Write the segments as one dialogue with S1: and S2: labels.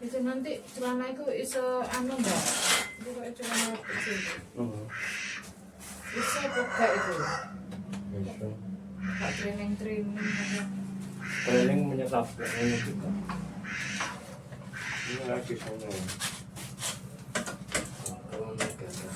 S1: Itu nanti celana itu iso anu enggak? Itu kayak celana kecil itu. Iso apa gak itu?
S2: Bisa.
S1: Gak training-training apa?
S2: Training menyetap ini juga. Ini lagi sono. Kalau negara.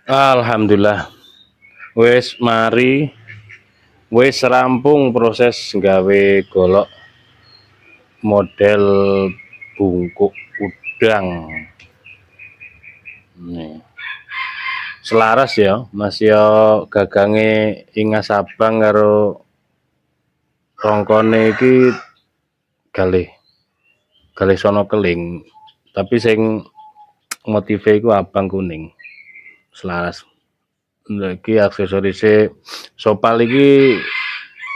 S2: Alhamdulillah wis mari, wis rampung proses nggawe golok model bungkuk udang.
S3: Nih. Selaras ya, Mas ya, gagange ingas abang karo rongkone iki galih. Galih sono keling, tapi sing motive iku abang kuning. Selaras. Lha iki aksesorise sopal iki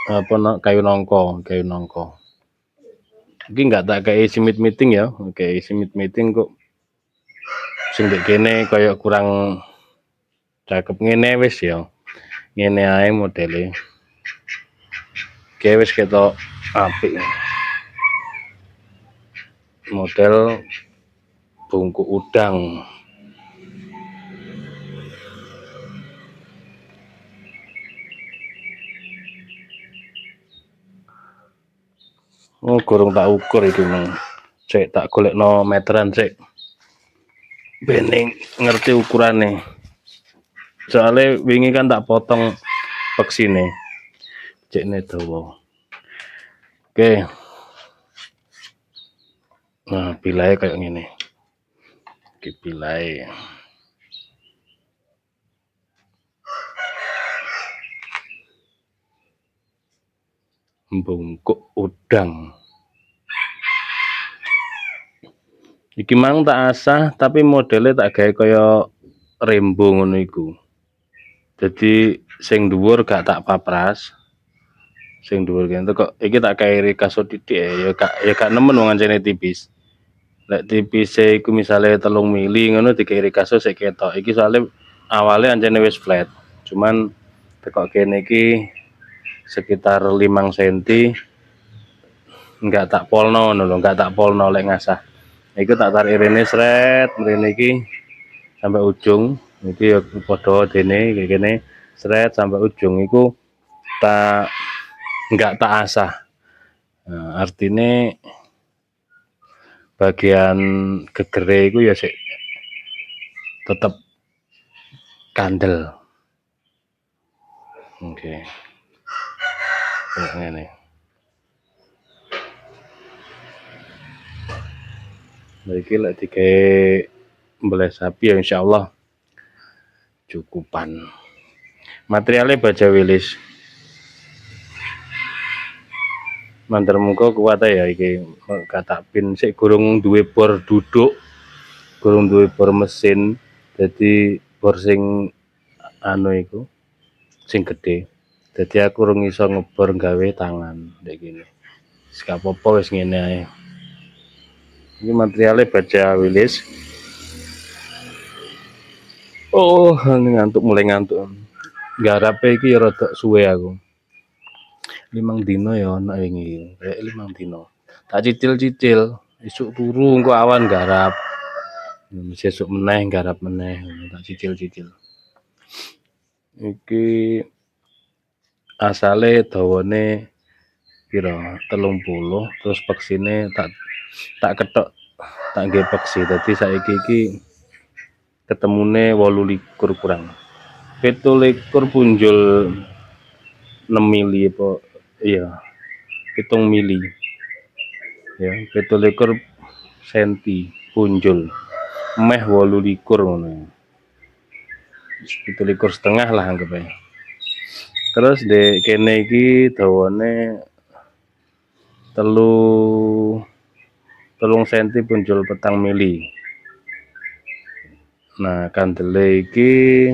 S3: apa no, kayu nongko, kayu nongko. Iki enggak tak kei simit meeting ya, kei simit meeting kok sing ndek kene kaya kurang cakep ngene wis ya. Ngene ae modele. Oke wis ketok apik. Model bungkuk udang. Oh, gorong tak ukur iki mang. Cek tak golekno meteran cek. Bening ngerti ukurane. Soale wingi kan tak potong peksine. Cekne dawa. Oke. Nah, bilahe kayak ngene. Iki bilahe. Bungkuk udang. Iki mang tak asah tapi modelnya tak gawe kaya rembo ngono iku. Dadi sing dhuwur gak tak papras. Sing dhuwur kene kok iki tak gawe rikaso titik ya gak nemen wong ancene tipis. Lek tipise iku misale 3 mili ngono digawe rikaso sik ketok. Iki soalnya awale ancene wis flat. Cuman tekok kene iki sekitar 5 senti enggak tak polno ngono lho, enggak tak polno lek ngasah. Iku tak tarik rene sret mrene iki sampai ujung. Iki ya padha dene iki kene sret sampai ujung iku tak enggak tak asah. Nah, artine bagian gegere iku ya sik tetep kandel. Oke. Kayak ngene. Nah, iki lek digawe mbeleh sapi ya insyaallah cukupan. Materialnya baja wilis. Manter muka kuat ya iki katak pin sik gurung duwe bor duduk, gurung duwe bor mesin. Dadi bor sing anu iku sing gedhe. Dadi aku urung iso ngebor gawe tangan ndek kene. Wis gak apa-apa wis ngene ae. Ini materialnya baja wilis. Oh, ngantuk, mulai ngantuk. Garape iki ya rada suwe aku. 5 dino ya ana wingi. Kayak 5 dino. Tak cicil-cicil, isuk turu engko awan garap. Sesuk meneh garap meneh, tak cicil-cicil. Iki asale dawane pira? 30, terus peksine tak ketok tak nggae peksi. Dadi saiki iki ketemune 28 kurang. 27 punjul 6 mili apa iya 7 mili. Ya, 27 senti punjul. Meh 28 ngono. 27,5 lah anggap ae. Terus di kene iki dawane 3 senti punjul 4 mili. Nah, kandele iki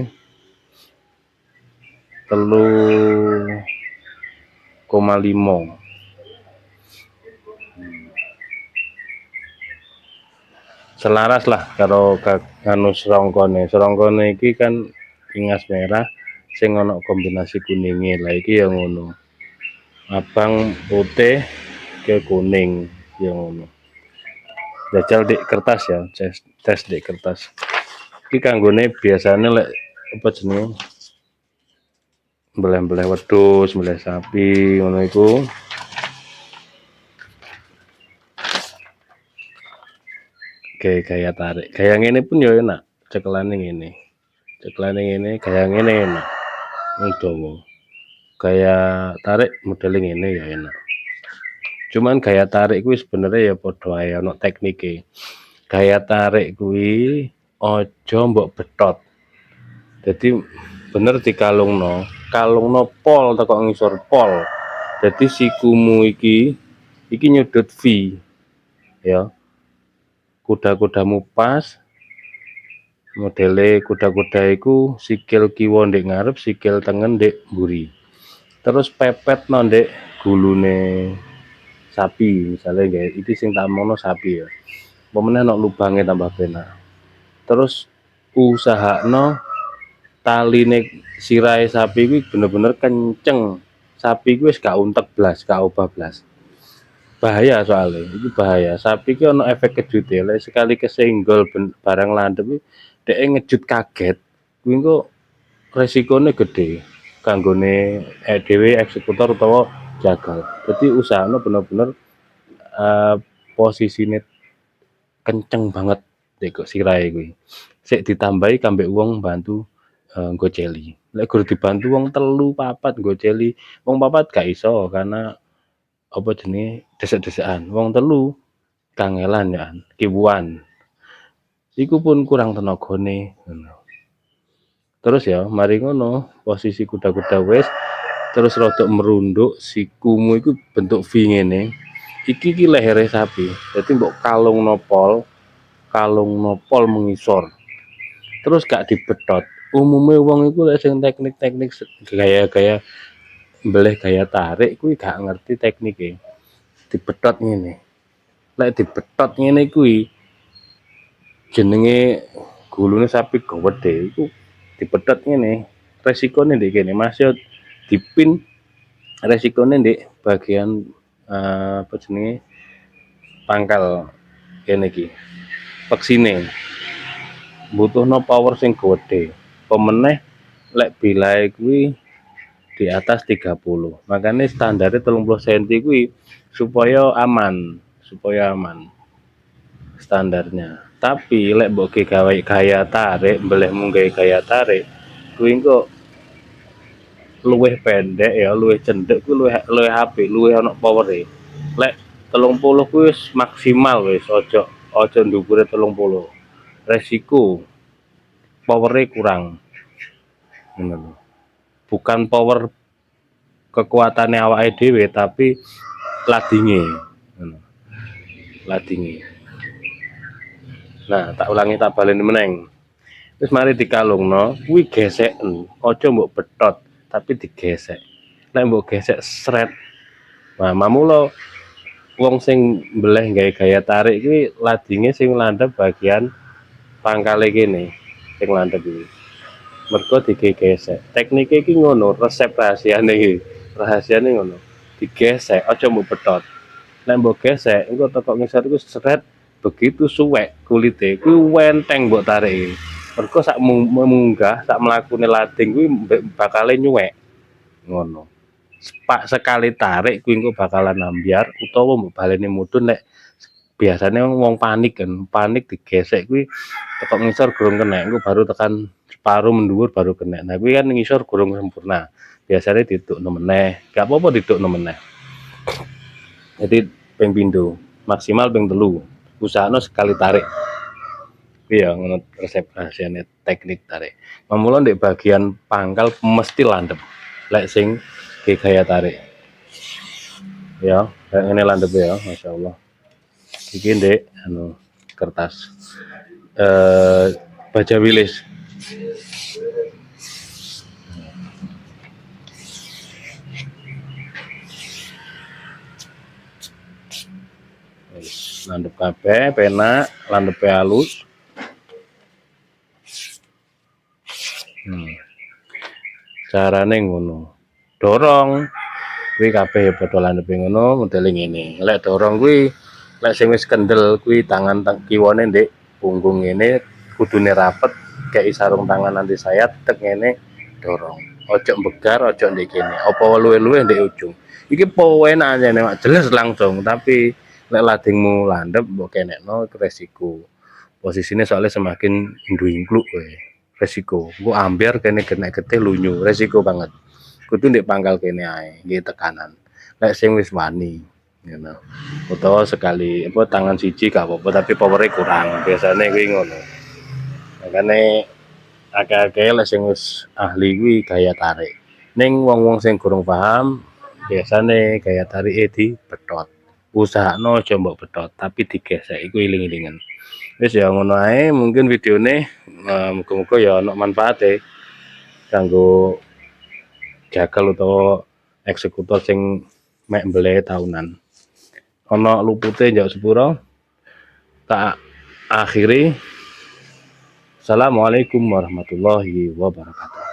S3: 3,5. Selaras lah karo anu serongkone. Serongkone iki kan ingas merah sing ana kombinasi kuninge. Lah iki ya ngono. Abang putih ke kuning ya ngono. Jajal di kertas ya, tes di kertas. Iki kanggone biasane lek apa jenenge? Mbeleh-mbeleh wedhus, mbeleh sapi ngono iku. Oke, gaya tarik. Gaya ngene pun ya enak, cekelane ngene. Cekelane ngene, gaya ngene enak. Wong dawa. Gaya tarik modele ngene ya enak. Cuman gaya tarik kuwi sebenarnya ya padha ae ana teknike. Gaya tarik kuwi Aja mbok betot. Dadi bener dikalungno, kalungno pol teko ngisor pol. Dadi sikumu iki iki nyudut V. Ya. Kuda-kudamu pas. Modele kuda-kuda iku sikil kiwa ndek ngarep, sikil tengen ndek mburi. Terus pepetno ndek gulune sapi, misalnya gawe iki sing tak omongno sapi ya. Apa meneh ana lubange tambah penak. Terus usahakno taline sirahe sapi kuwi bener-bener kenceng. Sapi kuwi wis gak untek blas, gak obah blas. Bahaya soalnya, iki bahaya. Sapi ki ana efek kejute, lek sekali kesenggol barang landhep kuwi dhek ngejut kaget, kuwi engko resikone gede kanggone dhewe eksekutor utawa jagal. Dadi usahakno bener-bener posisine kenceng banget ndek sirahe kuwi. Sik ditambahi kambek wong bantu nggoceli. Lek gur dibantu wong telu papat nggoceli, wong papat gak iso karena apa jenenge desek-desekan. Wong telu kangelan ya, kiwuan. Iku pun kurang tenagane ngono. Terus ya mari ngono, posisi kuda-kuda wis terus rodok merunduk, sikumu iku bentuk V ngene. Iki ki lehere sapi. Dadi mbok kalungno pol, kalungno pol mengisor. Terus gak dibetot. Umume wong iku lek sing teknik-teknik gaya-gaya mbeleh gaya tarik kuwi gak ngerti teknike. Dibetot ngene. Lek dibetot ngene kuwi jenenge gulune sapi gede iku dibetot ngene, resikone ndek kene Mas yo dipin resikone ndek bagian apa jenenge pangkal kene iki. Peksine butuhno power sing gede. Apa meneh lek bilahe kuwi di atas 30. Makane standare 30 cm kuwi supaya aman, supaya aman standarnya. Tapi lek mbok gawe gaya tarik, mbelehmu gawe gaya tarik, kuwi engko luwih pendek ya, luwih cendhek kuwi luwih luwih apik, luwih ana powere. Lek 30 kuwi wis maksimal wis, aja aja ndukure 30. Resiko powere kurang. Ngono lho. Bukan power kekuatane awake dhewe tapi ladinge, ngono. Ladinge. Nah, tak ulangi tak baleni meneng. Wis mari dikalungno, kuwi geseken, aja mbok betot, tapi digesek. Lek mbok gesek sret. Nah, mamula wong sing mbeleh gawe gaya tarik kuwi ladinge sing landhep bagian pangkale kene, sing landhep kuwi. Mergo digesek. Teknike iki ngono, resep rahasiane iki. Rahasiane ngono. Digesek, aja mbok betot. Lek mbok gesek, engko teko ngisor iku sret, begitu suwek kulite kuwi wenteng mbok tariki. Mergo sak munggah, sak mlakune lading kuwi bakale nyuwek. Ngono. Pak sekali tarik kuwi engko bakalan ambyar utawa mbok baleni mudhun lek biasane wong panik kan, panik digesek kuwi teko ngisor gurung kenek, engko baru tekan separuh mendhuwur baru kenek. Nah kuwi kan ngisor gurung sempurna. Biasane didukno meneh, gak apa-apa didukno meneh. Jadi ping pindho, maksimal ping 3. Usahakno sekali tarik. Iya, ngono resep rahasiane teknik tarik. Mamula ndek bagian pangkal mesti landhep. Lek sing gaya tarik. Ya, kayak ngene landhep ya, Masya Allah. Iki ndek anu kertas. Baja wilis. Landhep kabeh, penak, landhepe halus. Carane ngono. Dorong kuwi kabeh ya padha landhepe ngono, modele ngene. Lek dorong kuwi lek sing wis kendel kuwi tangan kiwane ndek punggung ngene, kudune rapet, kei sarung tangan anti sayat, tek ngene dorong. Ojo begar, ojo ndek kene. Apa luwe-luwe ndek ujung. Iki penak jane, Mak, jelas langsung, tapi lek ladingmu landhep mbok kenekno resiko. Posisine soalnya semakin ndingkluk kowe. Resiko. Engko ambyar kene kena getih lunyu, resiko banget. Kudu ndek pangkal kene ae, nggih tekanan. Lek sing wis wani ngono. Utawa sekali apa tangan siji gak apa-apa tapi powere kurang. Biasane kuwi ngono. Makane akeh-akeh lek sing wis ahli kuwi gaya tarik. Ning wong-wong sing gurung paham biasane gaya tarike dibetot. Usahakno aja mbok betot, tapi digesek iku iling-ilingen. Wis ya ngono ae mungkin videone, muga-muga ya ana manfaate kanggo jagal utawa eksekutor sing mek mbelehe taunan. Ana lupute njaluk sepura. Tak akhiri. Assalamualaikum warahmatullahi wabarakatuh.